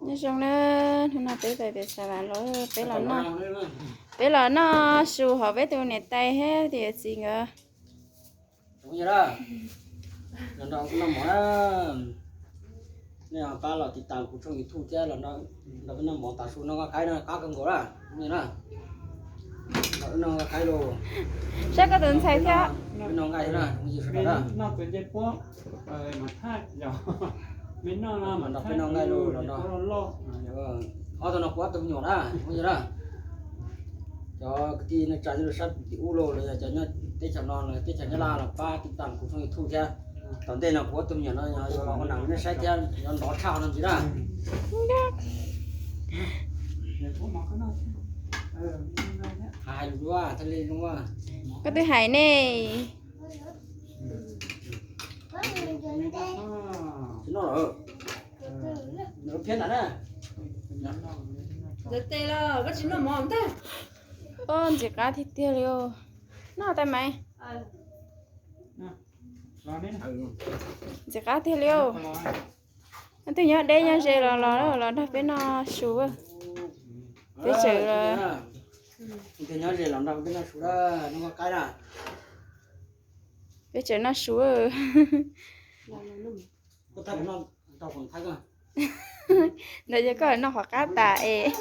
Nyob zoo na, hnub no peb pais pem Xav Vam los, peb los noj, peb los noj su hauv peb tus niam tais thiab tus yawm txiv nkawd. Los nrog kuv noj mov na. Nej pab los tiv tas kuv tshooj YouTube thiab los nrog peb noj mov tav su no, noj qaib no qab kawg nkaus na. Los noj qaib los. Saib koj tus ntxhais thiab. Peb noj nqaij na, sawv daws na. Noj nqaij los los nrog. Ob tug no kuv ob tug me nyuam na, na. Cov kwv tij neej tsa nyob rau sab tim ub los los yog cov nyob teb chaws no los teb chaws Nyab Laj los pab tiv tas kuv tshooj YouTube thiab. Tom ntej no kuv ob tug me nyuam no yuav los ua neej nej saib thiab, yuav nrov tshaj no ntxiv na. Hais lus dua thiaj li zoo. Koj twb hais ne. Tsis noj lawm. Nws phiab ntawm na. Ntxim qab tiag tiag li os. Noj tais Maiv. Ntxim qab tiag li os. Leej twg nyob deb nyob ze los los los nrog peb noj su. Peb tseem, peb tseem noj su. Ntawd yog koj noj qhov qab tas es.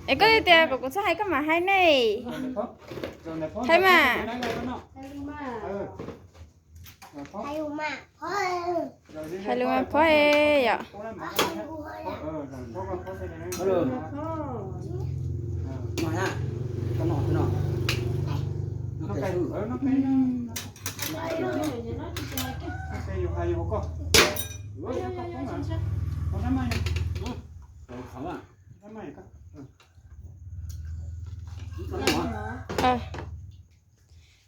Es koj tias kuv, kuv txhob hais koj mam hais ne. Hais mas. Hais lus mas phoj yom.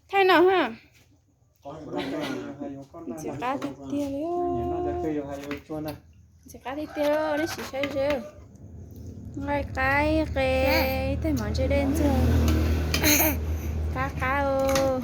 Thaij no ha. Ntxim qab tiag tiag li. Ntxim qab tiag tiag, nej sim saib ze. Nqaij qaib qe, tej mov ntse dej ntxawg. Qab qab os.